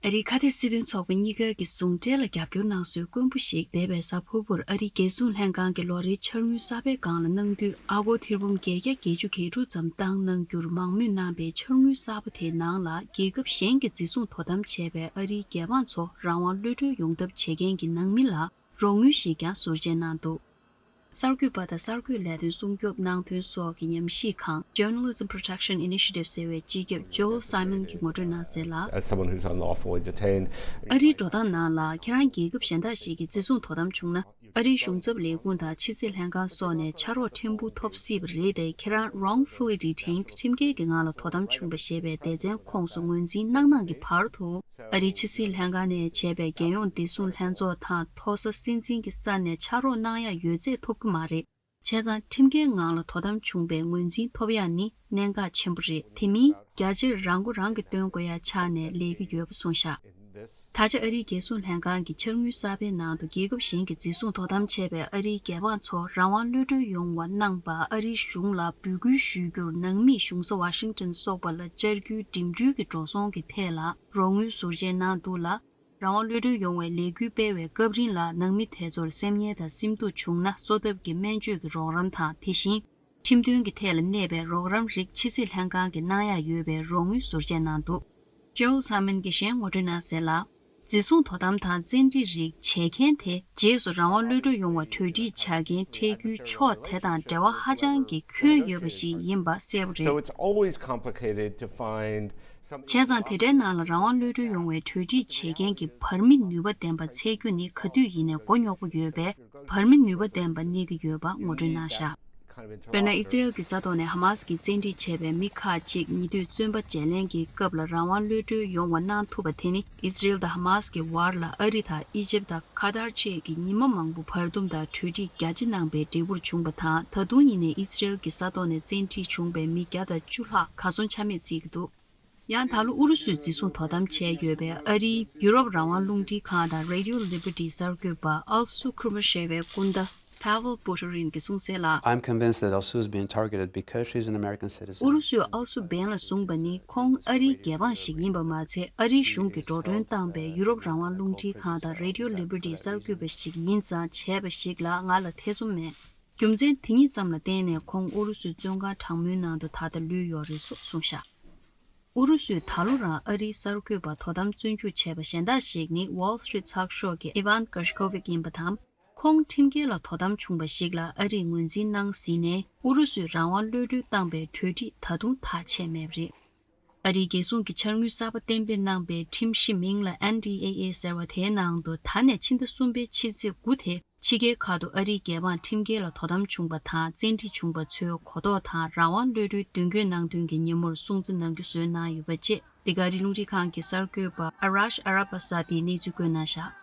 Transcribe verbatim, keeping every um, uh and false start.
ཨ་རིའི་ཁ་གཏད་སྲིད་དོན་ཚོགས་པ་གཉིས་ཀ་གི་ཟུང་འབྲེལ་ལ་རྒྱབ་སྐྱོར་གནང་སྲོལ་དཀོན་པོ་ཞིག་འདས་པའི་གཟའ་ཕུར་བུར་ཨ་རིའི་རྒྱལ་སྲུང་ལྷན་ཁང་གི་ལོ་རེའི་འཆར་དངུལ་གསར་པའི་སྒང་ལ་གནང་དུས། ཨ་སྒོར་ཐེར་འབུམ་བརྒྱད་བརྒྱ་བརྒྱད་ཅུ་གྱ་དྲུག་ཙམ་བཏང་གནང་རྒྱུར་མང་མོས་གནང་པའི་འཆར་དངུལ་གསར་པ་དེའི་ནང་ལ། རྒྱལ་ཁབ་གཞན་གྱིས་འཛིན་བཟུང་དོ་དམ་བྱས་པའི་ཨ་རིའི་རྒྱལ་འབངས་ཚོ་རང་དབང་གློད་གྲོལ་ཡོང་ཐབས་བྱེད་མཁན་གྱི་ནང་མི་ལ་རོགས་དངུལ་ཞིག་ཀྱང་ཟུར་བཅད་གནང་འདུག། གསར་འགོད་པ་དང་གསར་འགོད་ལས་དོན་སྲུང་སྐྱོབ་གནང་དོན་སོགས་ཀྱི་ཉམས་ཞིབ་ཁང་Journalism Protection Initiative ཟེར་བའི་སྤྱི་ཁྱབ་ཇོ་སའི་མོན་གྱིས་ངོ་སྤྲོད་གནང་གསལ་ལ། As someone who's unlawfully detained, ཨ་རིའི་འགྲོ་སྟངས་ནང་ལ། ཁྱེད་རང་རྒྱལ་ཁབ་གཞན་དག་ཞིག་གིས་འཛིན་བཟུང་དོ་དམ་བྱུང་ན། ཨ་རིའི་གཞུང་ཚབ་ལས་ཁུངས་དང་ཕྱི་སྲིད་ལྷན་ཁང་སོགས་ནས་ཕྱག་རོགས་ཕྲན་བུ་ཐོབ་སྲིད་པ་རེད་དེ། ཁྱེད་རང་wrongfully detained ཁྲིམས་འགལ་གྱི་ངང་ལ་དོ་དམ་བྱུང་བ་ཞེས་པའི་སྡེ་ཚན་ཁོངས་སུ་ངོས་འཛིན་གནང་གནང་གི་བར་དུ། ཨ་རིའི་ཕྱི་སྲིད་ལྷན་ཁང་ནས་བྱས་པའི་རྒྱལ་ཡོངས་བདེ་སྲུང་ལྷན་ཚོགས་དང་མཐོ་ས་སྲིད་འཛིན་གྱི་ས་ནས་ཕྱག་རོགས་གནང་ཡ་ཡོད་ཚད་ཐོབ་ཀྱི་མ་རེད། བྱས་ཙང་ཁྲིམས་འགལ་ངང་ལ་དོ་དམ་བྱུང་བའི་ངོས་འཛིན་ཐོབ་ཡ་ནི་གནད་འགག་ཆེན་པོ་རེད། དེ་མིན་རྒྱ་ཆེར་རང་མགོ་རང་གིས་འདོན་དགོས་ཡ་ཆགས་ནས་ལས་ཀྱི་ཡོད་པ་གསུངས་བཞག། ད་ཆ་ཨ་རིའི་རྒྱལ་སྲུང་ལྷན་ཁང་གི་འཆར་དངུལ་གསར་པའི་ནང་དུ། རྒྱལ་ཁབ་གཞན་གྱིས་འཛིན་བཟུང་དོ་དམ་བྱས་པའི་ཨ་རིའི་རྒྱལ་འབངས་ཚོ་རང་དབང་གློད་གྲོལ་ཡོང་བ་གནང་བར་ཨ་རིའི་གཞུང་ལ་འབོད་སྐུལ་ཞུ་རྒྱུར་ནང་མིས་གཞུང་ས་ཝ་ཤིང་ཊོན་སོགས་པ་ལ་བཅར་རྒྱུའི་འགྲིམ་འགྲུལ་གྱི་འགྲོ་སོང་གི་ཐད་ལ་རོགས་དངུལ་ཟུར་བཅད་གནང་འདུག་ལ། རང་དབང་གློད་གྲོལ་ཡོང་བའི་ལས་འགུལ་སྤེལ་བའི་སྐབས་རིང་ལ་ནང་མི་དེ་ཚོར་སེམས་ངལ་དང་སེམས་སྡུག་བྱུང་ན་གསོ་ཐབས་ཀྱི་སྨན་བཅོས་ཀྱི་རོགས་རམ་དང་། དེ་བཞིན་ཁྲིམས་དོན་གྱི་ཐད་ལ་གནས་པའི་རོགས་རམ་རིགས་ཕྱི་སྲིད་ལྷན་ཁང་གིས་གནང་ཡ་ཡོད་པའི་རོགས་དངུལ་ཟུར་བཅད་གནང་འདུག། ཇོ་སའི་མོན་གྱིས་གཞན་ངོ་སྤྲོད་གནང་གསལ་ལ། འཛིན་བཟུང་དོ་དམ་དང་བཙན་ཁྲིད་རིགས་བྱེད་མཁན་དེ་རྗེས་སུ་རང་དབང་གློད་གྲོལ་ཡོང་བར་གྲོས་འགྲིག་བྱ་མཁན་ཁྲལ་རྒྱུའི་ཕྱོགས་དེ་དང་འབྲེལ་བ་ཧ་ཅང་གི་འཁོན་ཡོད་པ་ཞིག་ཡིན་པ་གསལ་པོ་རེད། So it's always complicated to find some བྱས་ཙང་། དེ་འདྲའི་ནང་ལ་རང་དབང་གློད་གྲོལ་ཡོང་བའི་གྲོས་འགྲིག་བྱེད་མཁན་གྱི་བར་མི་ནུས་པ་ལྡན་པ་འཚོལ་རྒྱུ་ནི་ག་དུས་ཡིན་ནའི་མགོ་རྙོག་པོ་ཡོད་པས། བར་མི་ནུས་པ་ལྡན་པ་གནས་ཀྱི་ཡོད་པ་ངོ་སྤྲོད་གནང་བཞག། དཔེར་ན། ཨི་ཟི་རེལ་གྱི་ས་ཐོག་ནས་ཧ་མ་སི་གིས་བཙན་ཁྲིད་བྱས་པའི་མི་ཁག་ཅིག་ཉེ་དུས་བཙོན་པ་བརྗེ་ལེན་གྱི་སྐབས་ལ་རང་དབང་གློད་གྲོལ་ཡོང་བ་གནང་ཐུབ་པ་དེ་ནི། ཨི་ཟི་རེལ་དང་ཧ་མ་སི་གི་བར་ལ་ཨ་རི་དང་ཨི་ཇེབ་དང་ཁ་ཏར་བཅས་ཀྱིས་ཉི་མ་མང་པོ་བར་འདུམ་དང་གྲོས་འགྲིག་རྒྱ་ཆེ་གནང་པའི་འབྲས་བུར་བྱུང་བ་དང་། ད་དུང་ཡིན་ནའི་ཨི་ཟི་རེལ་གྱི་ས་ཐོག་ནས་བཙན་ཁྲིད་བྱུང་བའི་མི་བརྒྱ་དང་བཅུ་ལྷག་གར་སོང་ཆ་མེད་བརྩི་གི་འདུག། ཡང་ད་ལོ་ཨུ་རུ་སུས་འཛིན་བཟུང་དོ་དམ་བྱས་ཡོད་པའི་ཨ་རིའི་ཡུ་རོབ་རང་དབང་རླུང་འཕྲིན་ཁང་དང་Radio Liberty གསར་འགོད་པ་ཨལ་སུ་ཁུར་མ་ཞེས་པའི་སྐུ་ཟླ་Pavel Buterin གྱིས་གསུངས་གསལ་ལ། I'm convinced that Alsu is being targeted because she's an American citizen. ཨུ་རུ་སུས་ཨལ་སུ་འབེན་ལ་བཟུང་པ་ནི་ཁོང་ཨ་རིའི་རྒྱལ་འབངས་ཤིག་ཡིན་པ་མ་ཚད། ཨ་རིའི་གཞུང་གིས་འགྲོ་གྲོན་བཏང་པའི་ཡུ་རོབ་རང་དབང་རླུང་འཕྲིན་ཁང་དང་Radio Liberty གསར་འགོད་པ་ཞིག་ཡིན་ཙང་བྱས་པ་ཞིག་ལ་ང་ལ་ཐེ་ཚོམ་མེད། རྒྱུ་མཚན་དེ་གཉིས་ཙམ་ལ་བརྟེན་ནས་ཁོང་ཨུ་རུ་སུའི་བཙོན་ཁང་གྲང་མོའི་ནང་དུ་ད་ལྟ་ལུས་ཡོད་རེད་སོགས་གསུངས་བཞག། ཨུ་རུ་སུས་ད་ལོ་རང་ཨ་རིའི་གསར་འགོད་པ་དོ་དམ་བཙོན་འཇུག་བྱས་པ་གཞན་དག་ཞིག་ནི་Wall Street ཚགས་ཤོག་གི་Evan Gershkovich ཡིན་པ་དང་། ཁོང་ཁྲིམས་འགལ་ལ་དོ་དམ་བྱུང་བ་ཞིག་ལ་ཨ་རིས་ངོས་འཛིན་གནང་ཟིན་ནས། ཨུ་རུ་སུས་རང་དབང་གློད་གྲོལ་བཏང་པའི་གྲོས་འགྲིག་ད་དུང་ཐག་ཆད་མེད་པ་རེད། ཨ་རིའི་རྒྱལ་སྲུང་གི་འཆར་དངུལ་གསར་པ་གཏན་འབེབས་གནང་པའི་ཁྲིམས་གཞི་མིང་ལ་N D A A ཟེར་བ་དེའི་ནང་དུ། ད་ནས་ཕྱི་ཟླ་གསུམ་པའི་ཕྱི་ཚེས་དགུ་དེ། ཕྱི་རྒྱལ་ཁག་ཏུ་ཨ་རིའི་རྒྱལ་འབངས་ཁྲིམས་འགལ་ལ་དོ་དམ་བྱུང་བ་དང་བཙན་ཁྲིད་བྱུང་བ་ཚོའི་གོ་རྟོགས་དང་རང་དབང་གློད་གྲོལ་མདུན་སྐྱོད་གནང་དོན་གྱི་ཉིན་མོར་སྲུང་བརྩི་གནང་རྒྱུ་བཟོས་གནང་ཡོད་པ་བཅས། འདི་ག་རི་རླུང་འཕྲིན་ཁང་གི་གསར་འགོད་པ་Arash Arabasadi ཡིས་གནས་ཚུལ་བཀོད་གནང་བཞག།